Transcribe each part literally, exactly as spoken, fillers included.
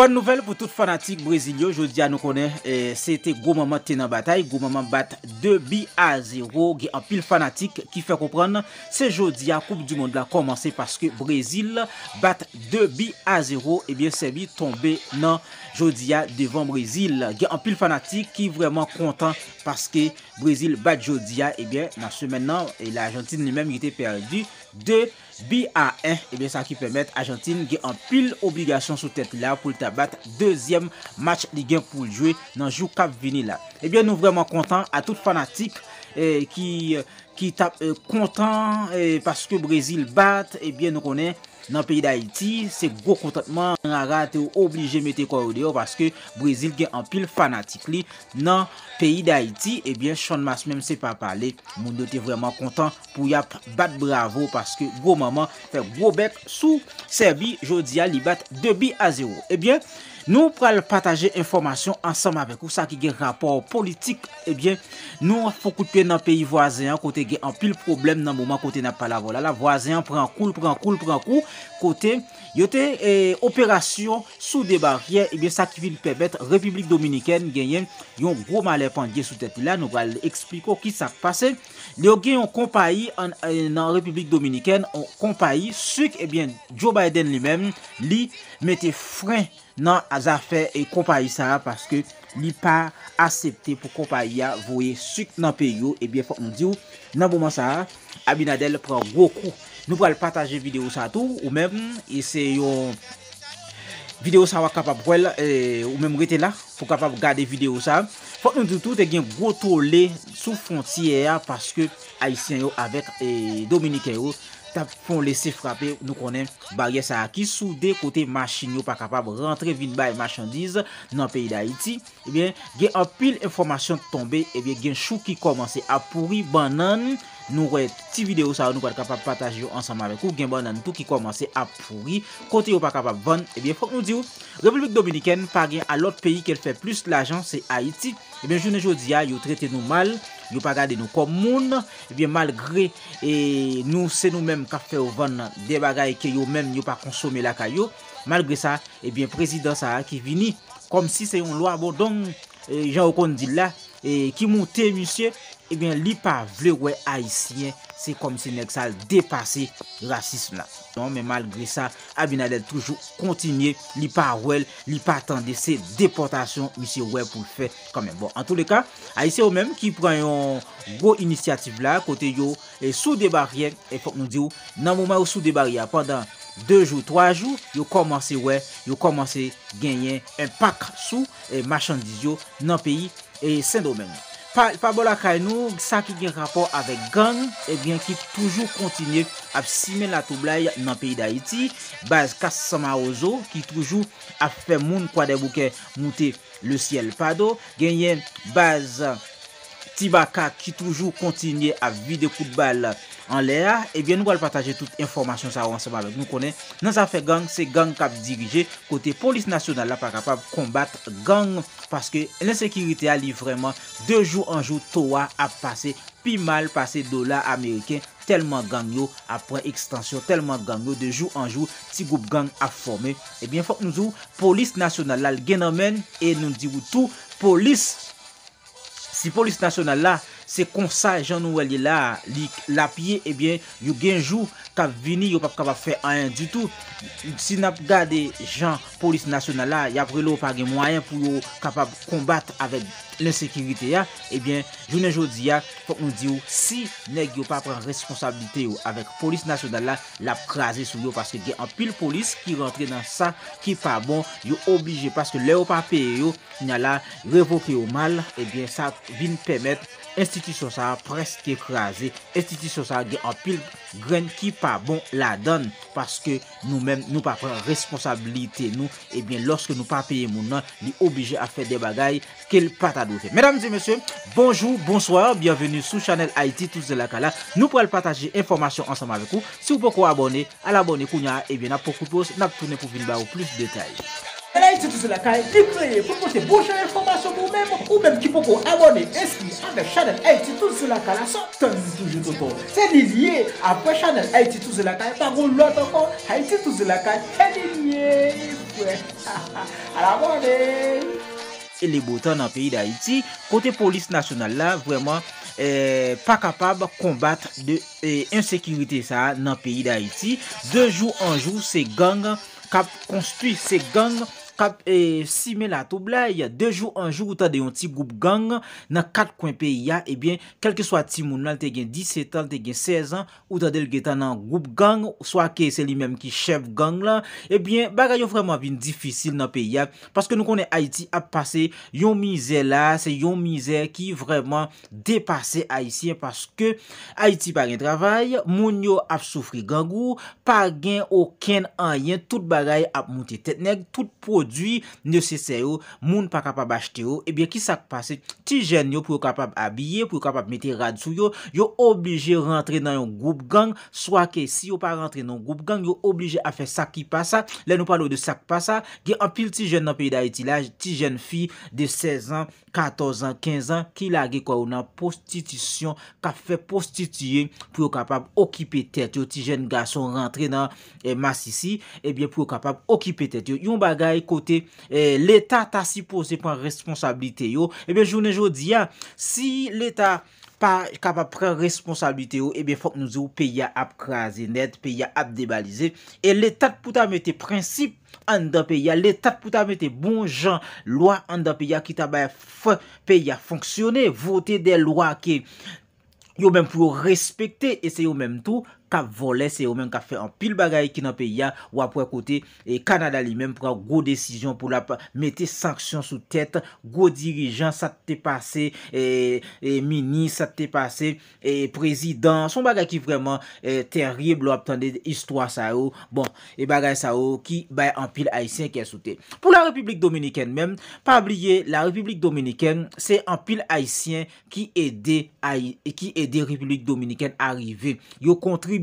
Bòn nouvèl pou tout fanatik Brezil yo. Jodi a nou konnen eh, se te gwo manman te nan batay. Gwo manman bat de bi a zewo. Gen anpil fanatik ki fè konprann se jodi a koup di mond la kòmanse paske Brezil bat de bi a zewo. Ebyen Sèbi tonbe nan jodi a devan Brezil. Gen anpil fanatik ki vrèman kontan paske Brezil bat jodi a. Ebyen nan semèn nan e Lajantin li menm li te pèdi de bi a en. Ebyen sa ki pèmèt Ajantin gen anpil obligasyon sou tèt li la pou l ta bat dezyèm match li gen pou l jwe nan jou k ap vini la. Ebyen nou vrèman kontan a tout fanatik eh, ki ki t ap eh, kontan eh, paske Brezil bat. Ebyen nou konnen nan peyi Dayiti se gwo kontantman. Rara te oblije mete kò yo deyò paske Brezil gen anpil fanatik li nan peyi Dayiti. Ebyen Channmas menm se pa pale. Moun yo te vrèman kontan pou y ap bat bravo paske gwo manman fè gwo bèk sou Sèbi jodi a li bat de bi a zewo. Ebyen nou pral pataje enfòmasyon ansanm avèk ou sa ki gen rapò politik. Ebyen nou fè kout pye nan peyi vwazen an kote gen anpil pwoblèm nan moman kote n ap pale avè w la la. Vwazen an pran kou l pran kou l pran kou kote yo te eh, operasyon sou de baryè. Ebyen sa ki vin pèmèt Repiblik Dominikèn genyen yon gwo malè pandye sou tèt li la. Nou pral eksplike w ki sa k pase. Yo gen yon konpayi an- eh, nan Repiblik Dominikèn, yon konpayi sik. Ebyen Joe Biden li menm li mete fren nan zafè e konpayi sa a paske li pa aksepte pou konpayi a voye sik nan peyi yo. Ebyen fòk nou di w nan moman sa a Abinader pran gwo kou. Nou pral pataje videyo sa tou ou menm e se yon videyo sa w ap kapab wè l eh, ou menm rete la pou w kapab gade videyo sa. Fòk nou di w tou te gen gwo tole sou fwontyè a paske ayisyen yo avèk eh, dominiken yo t ap fè yon lese frape. Nou konnen baryè sa a ki soude kote machin yo pa kapab rantre vin bay machandiz nan peyi Dayiti. Ebyen gen anpil enfòmasyon k tonbe. Ebyen gen chou ki kòmanse ap pouri bannann. Nou wè ti videyo sa yo nou pral kapab pataje yo ansanm avèk ou. Gen bannann tou ki kòmanse ap pouri kote yo pa kapab vann. Ebyen fòk nou di w Repiblik Dominikèn pa gen a lòt peyi ke l fè plis lajan se Ayiti. Ebyen jounen jodi a yo trete nou mal. Yo pa gade nou kòm moun. Ebyen malgre e nou se nou menm k ap fè yo vann de bagay ke yo menm yo pa konsome lakay yo. Malgre sa ebyen prezidan sa a ki vini kòmsi se yon lwa bodong eh, jan yo konn di l la eh, ki moute misye. Ebyen li pa vle wè ayisyen. Se kòmsi nèg sa l depase rasism la. Non men malgre sa Abinader toujou kontinye li pa wè l li pa tande se depòtasyon misye wè pou l fè kanmenm. Bon antouleka ayisyen yo menm ki pran yon gwo inisyativ la kote yo eh, sou de baryè. E fòk nou di w nan moman yo sou de baryè a pandan de jou twa jou yo kòmanse wè yo kòmanse genyen enpak sou eh, machandiz yo nan peyi eh, Sendomeng. Pa, pa bò lakay nou sa ki gen rapò avèk gang ebyen ki toujou kontinye ap simen latwoublay nan peyi Dayiti. Baz Kas San Mawozo ki toujou ap fè moun Kwadèboukè moute lesyèl pa do. Genyen baz Tibaka ki toujou kontinye ap vide kout bal anlè a. Ebyen nou pral pataje tout enfòmasyon sa yo ansanm avèk nou konnen nan zafè gang se gang k ap dirije kote polis nasyonal la pa kapab konbat gang paske lensekirite a li vrèman de jou an jou to a ap pase pi mal pase dola ameriken tèlman gang yo ap pran ekstansyon tèlman gang yo de jou an jou ti gwoup gang ap fòme. Ebyen fòk nou di w polis nasyonal la l gen nan men l e nou di w tou polis si polis nasyonal la se konsa jan nou wè l ye la a li l ap ye ebyen yo gen jou k ap vini yo p ap kapab fè anyen ditou. Si n ap gade jan polis nasyonal la y ap rele w pa gen mwayen pou yo kapab konbat avèk lensekirite a. Ebyen jounen jodi a fòk nou di w si nèg yo pa pran responsablite yo avèk polis nasyonal la l ap kraze sou yo paske gen anpil polis ki rantre nan sa ki pa bon yo oblije paske lè yo pa peye yo kounye a la revoke yo mal. Ebyen sa vin pèmèt enstitisyon sa a prèske kraze. Enstitisyon sa a gen anpil grenn ki pa bon ladan l paske nou menm nou pa pran responsablite nou. Ebyen lòske nou pa peye moun nan li oblije ap fè de bagay ke l pa ta dwe fè. Medam e mesye, bonjou, bonswa, byenveni sou chanèl Ayiti Touze Lakay la. Nou pral pataje enfòmasyon ansanm avèk ou. Si w poko abòne, al abòne kounye a, ebyen n ap pran kout poz, n ap tounen pou vin ba ou plis detay. Chanèl Ayiti Touze Lakay, li kreye pou pote bon jan enfòmasyon pou ou menm, ou menm ki poko abòne, enskri avèk chanèl Ayiti Touze Lakay la, sa w ap tann toujou tonton. Se li l ye, apre chanèl Ayiti Touze Lakay, pa gon lòt ankò, Ayiti Touze Lakay, se li l ye. Frè, a la mòde. E le botan nan peyi Dayiti, kote polis nasyonal la vrèman eh, pa kapab konbat de eh, ensekirite sa a nan peyi Dayiti. De jou an jou, se gang k ap konstwi, se gang k ap eh, simen latwoublay. De jou an jou, ou tande yon ti gwoup gang nan kat kwen peyi a, ebyen, kèlkeswa timoun nan, li te gen disèt an, li te gen sèz an, ou tande l gentan nan gwoup gang, swa ke se li menm ki chèf gang lan, ebyen, bagay yo vrèman vin difisil nan peyi a, paske nou konnen Ayiti ap pase yon mizè la, se yon mizè ki vrèman depase Ayisyen, paske Ayiti pa gen travay, moun yo ap soufri grangou, pa gen okenn anyen, tout bagay ap moute tèt nèg, tout pwodui nesesè yo, moun pa kapab achte yo, ebyen, ki sa k pase? Ti jèn yo, pou yo kapab abiye, pou yo kapab mete rad sou yo, yo oblije rantre nan yon gwoup gang, swa ke si yo pa rantre nan yon gwoup gang, yo oblije ap fè sa ki pa sa. Lè nou pale w de sa k pa sa, gen anpil ti jèn nan peyi Dayiti la, ti jèn fi de sèz an, katòz an, kenz an, ki lage kò yo nan pwostitisyon, k ap fè pwostitiye pou yo kapab okipe tèt yo. Ti jèn gason rantre nan eh, masisi, ebyen, pou yo kapab okipe tèt yo. Yon bagay kote eh, Leta ta sipoze pran responsablite yo. Ebyen, jounen jodi a, si Leta pa kapab pran responsablite yo, ebyen, fòk nou di w peyi a ap kraze nèt, peyi a ap debalize. E Leta t pou ta mete prensip anndan peyi a, Leta t pou ta mete bon jan lwa anndan peyi a ki ta bay fè peyi a fonksyone, vote de lwa ke yo menm pou yo respekte, e se yo menm tou k ap vòlè, se yo menm k ap fè anpil bagay ki nan peyi a. W ap wè kote e Kanada li menm pran gwo desizyon pou l ap mete sanksyon sou tèt gwo dirijan, sa t te pase e, e minis, sa t te pase e prezidan. Se yon bagay ki vrèman e, terib lè w ap tande istwa sa yo. Bon, e bagay sa yo ki bay anpil Ayisyen kè sote. Pou la Repiblik Dominikèn menm, pa bliye, la Repiblik Dominikèn, se anpil Ayisyen ki ede Ayi, ki ede Repiblik Dominikèn arive. Yo kontribiye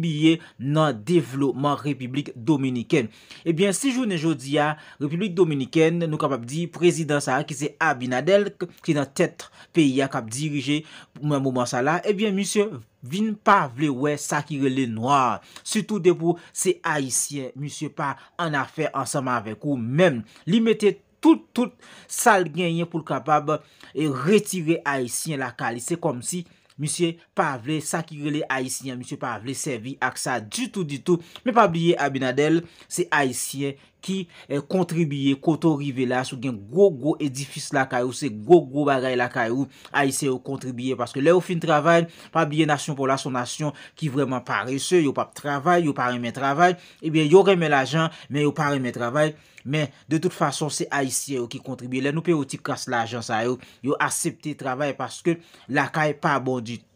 nan devlopman Repiblik Dominikèn. Ebyen, si jounen jodi a, Repiblik Dominikèn, nou kapab di, prezidan sa a ki se Abinader, k- ki nan tèt peyi a, k ap dirije nan moman sa la, ebyen, misye vin pa vle wè sa ki rele nwa. Sitou depi w se Ayisyen, misye pa an afè ansanm avèk ou menm. Li mete tout, tout sa l genyen pou l kapab e, retire Ayisyen lakay li. Se kòmsi misye pa vle sa ki rele Ayisyen an, misye pa vle sèvi ak sa ditou, ditou. Men pa bliye, Abinader, se Ayisyen ki e, kontribiye kote w rive la, si w gen gwo, gwo edifis lakay ou, se gwo, gwo bagay lakay ou, Ayisyen yo kontribiye. Paske lè yo fin travay, pa bliye nasyon pa w la, se yon nasyon ki vrèman parese, yo p ap travay, yo pa renmen travay. Ebyen, yo renmen lajan, men yo pa renmen travay. Men, de tout fason, se Ayisyen yo ki kontribiye. Lè nou peye yo ti kras lajan sa yo, yo aksepte travay paske lakay pa bon ditou.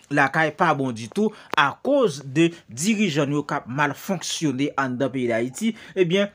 Lakay pa bon ditou akoz de dirijan nou yo k ap mal fonksyone anndan peyi Dayiti. Ebyen,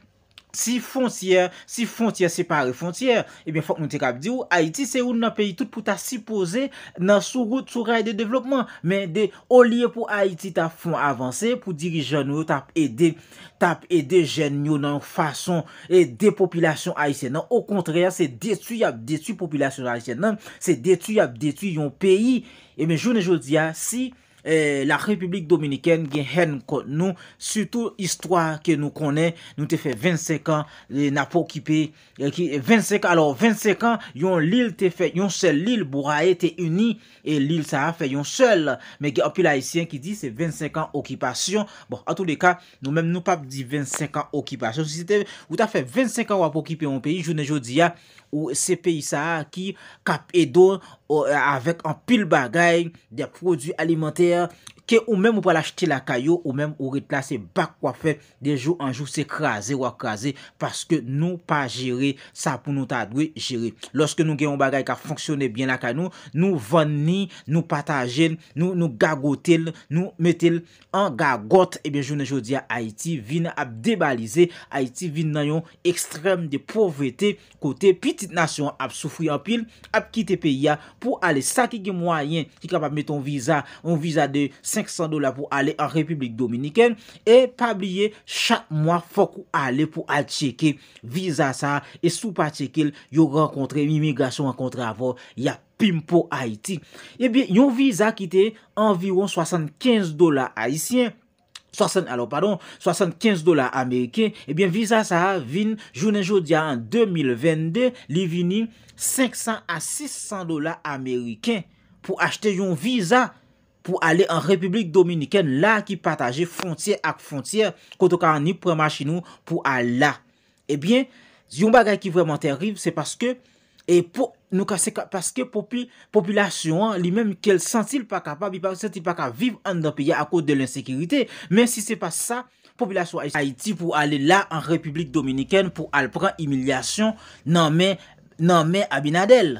si fwontyè, si fwontyè separe fwontyè, ebyen, fòk nou te kab di w, Ayiti se youn nan peyi tout pou ta sipoze nan sou wout, sou ray de devlopman. Men de, olye pou Ayiti ta fè yon avanse, pou dirijan nou yo t ap ede, t ap ede jèn yo nan yon fason, ede popilasyon ayisyèn nan. Okontrè, se detwi y ap detwi popilasyon ayisyèn nan, se detwi y ap detwi yon peyi. Ebyen, jounen jodi a, si eh, la Repiblik Dominikèn gen hèn kont nou, sitou istwa ke nou konnen, nou te fè vennsenk an, eh, n ap okipe, eh, ki, vennsenk, alò, vennsenk an, yon lil te fè, yon sèl lil, Bwaye te ini, e lil sa a fè yon sèl. Men gen anpil Ayisyen ki di se vennsenk an okipasyon. Bon, antouleka, nou menm nou p ap di vennsenk an okipasyon. Si se te, ou ta fè vennsenk an w ap okipe yon peyi, jounen jodi a, ou se peyi sa a ki k ap ede w, o, avèk anpil bagay, de pwodui alimantè, ke ou menm ou pral achte lakay yo, ou menm ou ret la, se bak w ap fè, de jou an jou, se kraze w ap kraze, paske nou pa jere sa pou nou ta dwe jere. Lòske nou gen yon bagay k ap fonksyone byen lakay nou, nou vann li, nou pataje l, nou, nou gagote l, nou mete l an gagòt, ebyen, jounen jodi a, Ayiti vin ap debalize, Ayiti vin nan yon ekstrèm de povrete, kote pitit nasyon an ap soufri anpil, ap kite peyi a pou ale. Sa ki gen mwayen, ki kapab mete yon viza, yon viza de senk san dola pou ale an Repiblik Dominikèn. E pa bliye, chak mwa, fòk ou ale pou al tcheke viza sa a. E si w pa tcheke l, yo rankontre, imigrasyon rankontre avè w, y ap pimpo Ayiti. Ebyen, yon viza ki te anviwon swasannkenz dola ayisyen, swasann, alò, padon, swasannkenz dola ameriken, ebyen, viza sa a vin, jounen jodi a, an de mil vennde, li vini senk san a sis san dola ameriken pou achte yon viza pou ale an Repiblik Dominikèn la ki pataje fwontyè ak fwontyè, kote w ka annik pran machin ou pou al la. Ebyen, yon bagay ki vrèman tèrib, se paske, e po, nou ka, se ka, paske popi, popilasyon an, li menm, ke l santi l pa kapab, li pa santi l pa ka viv anndan peyi a akoz de lensekirite. Men si se pa sa, popilasyon Ayiti pou ale la an Repiblik Dominikèn pou al pran imilyasyon nan men, nan men Abinader.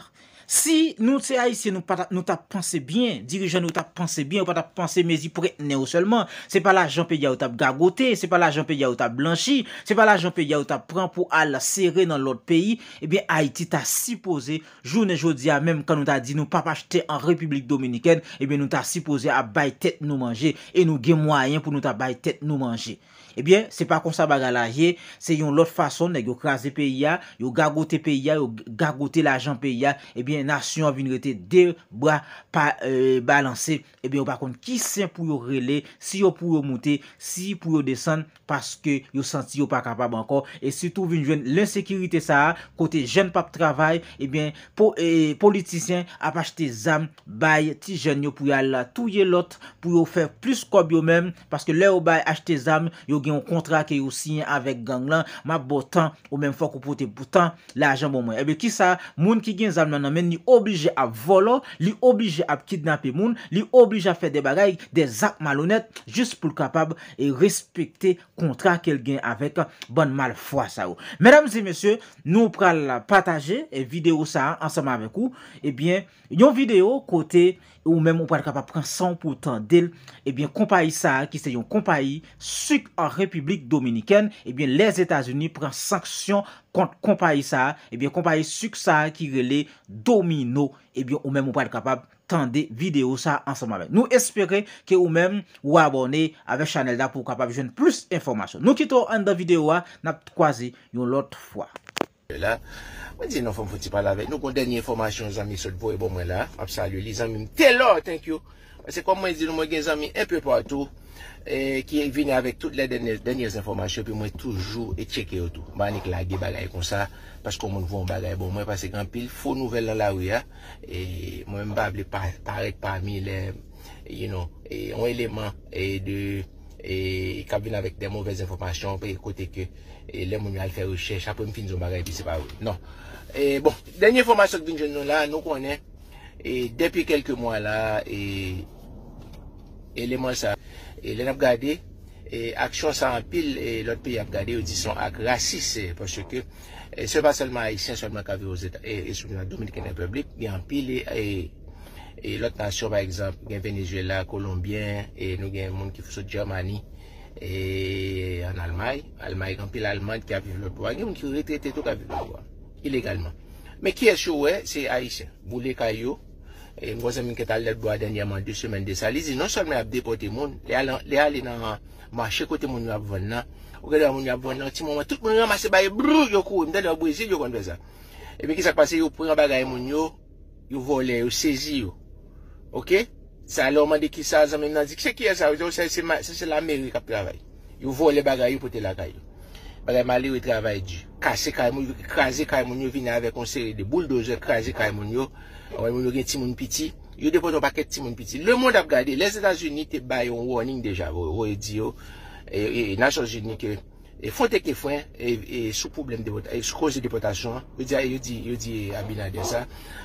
Si nou se Ayisyen, nou pa t ap, nou t ap panse byen, dirijan nou t ap panse byen, yo pa t ap panse mezi prèt nen yo sèlman. Se pa lajan peyi a yo t ap gagote, se pa lajan peyi a yo t ap blanchi, se pa lajan peyi a yo t ap pran pou al sere nan lòt peyi. Ebyen, Ayiti ta sipoze, jounen jodi a, menm kan nou ta di nou p ap achte an Repiblik Dominikèn, ebyen, nou ta sipoze ap bay tèt nou manje, e nou gen mwayen pou nou ta bay tèt nou manje. Ebyen, se pa konsa bagay la ye, se yon lòt fason nèg yo kraze peyi a, yo gagote peyi a, yo gagote lajan peyi a, ebyen, nasyon an vin rete de bra pa, e, balanse, ebyen, yo pa konn ki sen pou yo rele, si yo pou yo moute, si pou yo desann, paske yo santi yo pa kapab ankò, e sitou vin jwenn lensekirite sa a, kote jèn p ap travay, ebyen, po, e, politisyen ap achte zam, bay ti jèn yo pou y al touye lòt, pou yo fè plis kòb yo menm, paske lè yo bay achte zam, yo gen yon kontra ke yo siyen avèk gang lan, m ap ba w tan, ou menm fòk ou pote pou tan, lajan ban mwen. Ebyen, kisa, moun ki gen zam nan nan men l, li oblije ap vòlò, li oblije ap kidnape moun, li oblije ap fè de bagay, de zak malonèt, jis pou l kapab, e, respekte kontra ke l gen avèk bann malfwa sa yo. Medam e mesye, nou pral pataje, e, videyo sa a ansanm avèk ou. Ebyen, yon videyo kote ou menm ou pral kapab pran san w pou w tande l. Ebyen, konpayi sa a, ki se yon konpayi sik an Repiblik Dominikèn, ebyen, Lèzetazini pran sanksyon kont konpayi sa a. Ebyen, konpayi sik sa a ki rele Domino, ebyen, ou menm ou pral kapab tande videyo sa a ansanm avèk. Nou espere ke ou menm ou abòne avèk chanèl la pou w kapab jwenn plis enfòmasyon. Nou kite w anndan videyo a, n ap kwaze yon lòt fwa. La, mwen di non, fò m fouti pale avèk nou. Gon dènye enfòmasyon zanmi sot voye ban mwen la. M ap salye li, zanmi m Telor, thank you. Paske kòm mwen di nou, mwen gen zanmi enpe patou, e, ki vini avèk tout lè dènye, dènye enfòmasyon, epi mwen toujou e tcheke yo tou. M pa annik lage bagay konsa, paske yon moun voye yon bagay ban mwen, paske gen anpil fo nouvèl nan lari a, e mwen menm m pa vle pa, parèt pami lè, you know, e, yon eleman, e, de, e, k ap vin avèk de movèz enfòmasyon, pe kote ke, e, lè moun yo al fè rechèch, apre m fin di yon bagay, epi se pa vre. Non. E, bon, dènye enfòmasyon k vin jwenn nou la, nou konnen, e, depi kèlke mwa la, e, eleman sa, e, lè n ap gade, e, aksyon sa anpil, e, lòt peyi ap gade, yo di se yon ak rasis, e, paske, e, se pa sèlman Ayisyen sèlman k ap viv Ozeta-, e, e, sou Dominiken Repiblik, gen anpil, e, e, e, lòt nasyon, pa egzanp, gen Venezuela, Kolonbyen, e nou gen moun ki sot Jèmani, e ann Almay. Almay, gen anpil Alman ki ap viv lòt bò a. Gen moun ki retrete tou k ap viv lòt bò a, ilegalman. Men kiyès yo wè? Se Ayisyen. Boule kay yo. E m gon zanmi m ki t al lòt bò a dènyèman, de semèn de sa. Li di non sèlman y ap depòte moun, lè ale, lè ale nan mache kote moun yo ap vann nan, ou gade moun yo ap vann nan, ti moman, tout moun ranmase bagay, brrr, yo kouri. M tande o Brezil, yo konn fè sa. Epi kisa k pase? Yo pran bagay moun yo, yo vòlè, yo sezi yo. Oke? Sa lè w mande kisa, zanmi m nan di, se kiyès sa? Yo di w se, se ma-, se, se lameri k ap travay. Yo vòlè bagay yo pote lakay yo. Bagay malere, travay di. Kase kay moun yo, kraze kay moun yo, vini avèk yon seri de bouldozè, kraze kay moun yo. Anwè moun yo gen timoun piti. Yo depòte yon pakèt timoun piti. Lemonn ap gade, Lèzetazini te bay yon warning deja, voye di yo, e, e, e Nasyonzini ke e fwontyè ke fwen, e, e sou pwoblèm depòta-, e sou koze depòtasyon an, yo di, yo di, yo di Abinader sa,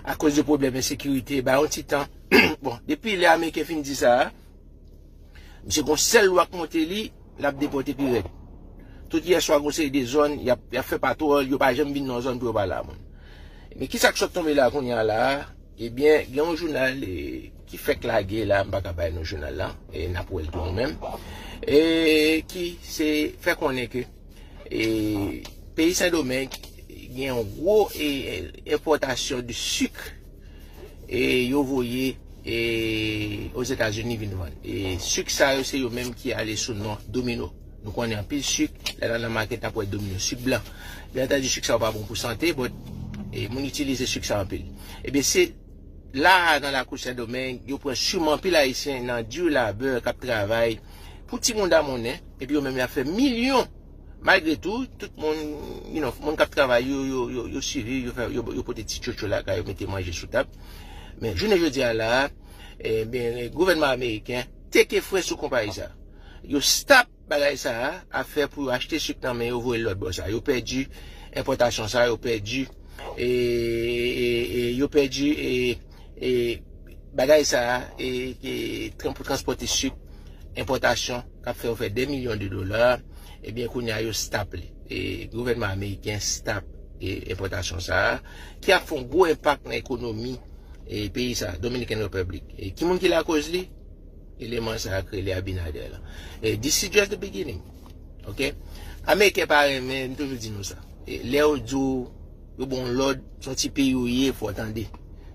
akoz de pwoblèm ensekirite, ba yon ti tan. Bon, depi lè Ameriken fin di sa a, misye gon sèl lwa k monte li, l ap depòte pi rèd. Tout yèswa, gon seri de zòn, y ap, y ap fè patwòl, yo pa janm vin nan yon zòn pou yo pale a moun. Men kisa k sot tonbe la kounye a la a? Ebyen, gen yon jounal, e, ki fèk lage la, m pa ka bay non jounal la, e n ap wè l tou menm, e ki se fè konnen ke, e, peyi Sendomeng gen yon gwo, e, enpòtasyon de sik, e yo voye, e, Ozetazini vin vann. E sik sa yo, se yo menm ki ale sou non Domino. Nou konnen anpil sik, lè n al nan makèt n ap wè Domino, sik blan. Byen antandi, sik sa yo pa bon pou sante, but, e, moun itilize sik sa anpil. Ebyen, se la a, nan lakou Sendomeng, yo pran siman anpil Ayisyen nan du labeur k ap travay, pou timoun Damonnen, epi yo menm y ap fè milyon. Malgre tou, tout moun, you know, moun k ap travay, yo, yo, yo, yo swiv, yo, fè, yo, yo pote ti tchotcho lakay yo, mete manje sou tab. Men jounen jodi a la, ebyen, gouvènman ameriken teke fre sou konpayi sa. Yo stop bagay sa a, afè pou yo achte sik nan men yo, voye l lòt bò sa. Yo pèdi enpòtasyon sa, yo pèdi, e, e, e, yo pèdi, e, e, bagay sa a, e, e, tran-, pou transpòte sik, enpòtasyon, k ap fè yo fè dè milyon de dola, ebyen, kounye a yo stop li. E, gouvènman ameriken stop, e, enpòtasyon sa a, ki ap fè yon gwo enpak nan ekonomi, e, peyi sa a, Dominican Republic. E, ki moun ki lakoz li? Eleman sa a k rele Abinader la. E, this is just the beginning. Ok? Ameriken pa renmen, m toujou di nou sa. E, lè yo di w, yo ba w lòd, se yon ti peyi ou ye, fò w tande.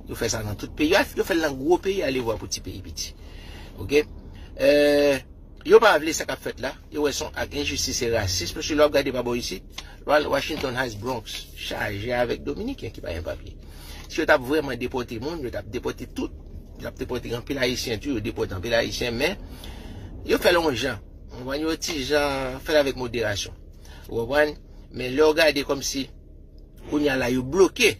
Yo fè sa nan tout peyi. Yo, yo fè l nan gwo peyi, ale vwa pou ti peyi piti. Ok? E, yo pa vle sa k ap fèt la. Yo wè se yon ak enjistis e rasis, paske lè w ap gade pa bò isit, Washington Heights, Bronx, chaje avèk Dominiken ki pa gen papye. Si yo t ap vrèman depòte moun, yo t ap depòte tout. Yo t ap depòte anpil Ayisyen tou, yo depòte anpil Ayisyen, men yo fè l yon jan. Ou konprann? Yo ti jan fè l avèk moderasyon. Ou konprann? Men lè w gade kòmsi kounye a la yo bloke.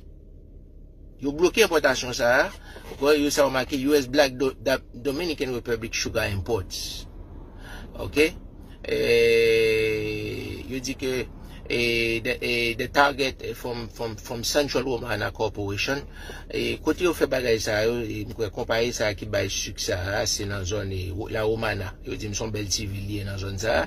Yo bloke enpòtasyon sa a. Ou konprann? Yo sa yo make U S Black Do-, Da-, Dominican Republic Sugar Imports. Ok? E, yo di ke, e, the, e, the target from, from, from Central Romana Corporation. E, kote yo fè bagay sa yo, e, m kwè konpayi sa ki bay sik sa a, se nan zòn, e, La Romana. Yo di m se yon bèl ti vil li ye nan zòn sa a.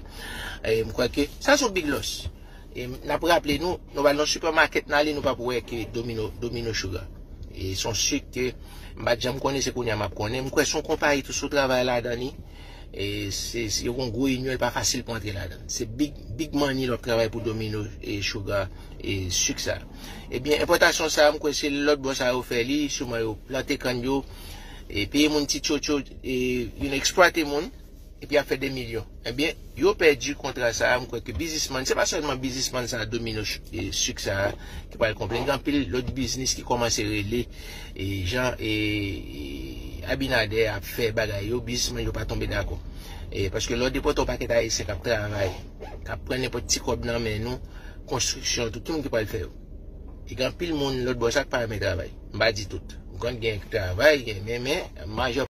E, m kwè ke sa se yon big loss. E, n ap raple nou, nou pral nan sipèmakèt n ale, nou p ap wè ke Domino, Domino Sugar. E, se yon sik ke m pa t janm konnen, se kounye a m ap konnen. M kwè se yon konpayi tou sou travay ladan li. E se, se, yo gon gwo inyon, li pa fasil pou antre ladan. Se big, big money lè w ap travay pou Domino e Sugar e sik sa. Ebyen, enpòtasyon sa, m kwè se lòt bò sa yo fè li, siman yo plante kann yo, e peye moun ti tchotcho, e, you know, eksplwate moun, epi y ap fè de milyon. Ebyen, yo pèdi kontra sa, m kwè ke biznismann, se pa sèlman biznismann sa, Domino Ch-, e, sik sa, ki pral konplenn. Gen anpil lòt biznis ki kòmanse rele, e, jan, e, e, Abinader ap fè bagay yo, biznismann yo pa tonbe dakò. E, paske lè w depòte yon pakèt Ayisyen k ap travay, k ap pran nenpòt ti kòb nan men nou, konstriksyon, tout, ki moun ki pral fè yo? E gen anpil moun lòt bò sa k pa renmen travay. M pa di tout. M konn gen ki travay, gen, men, men, majè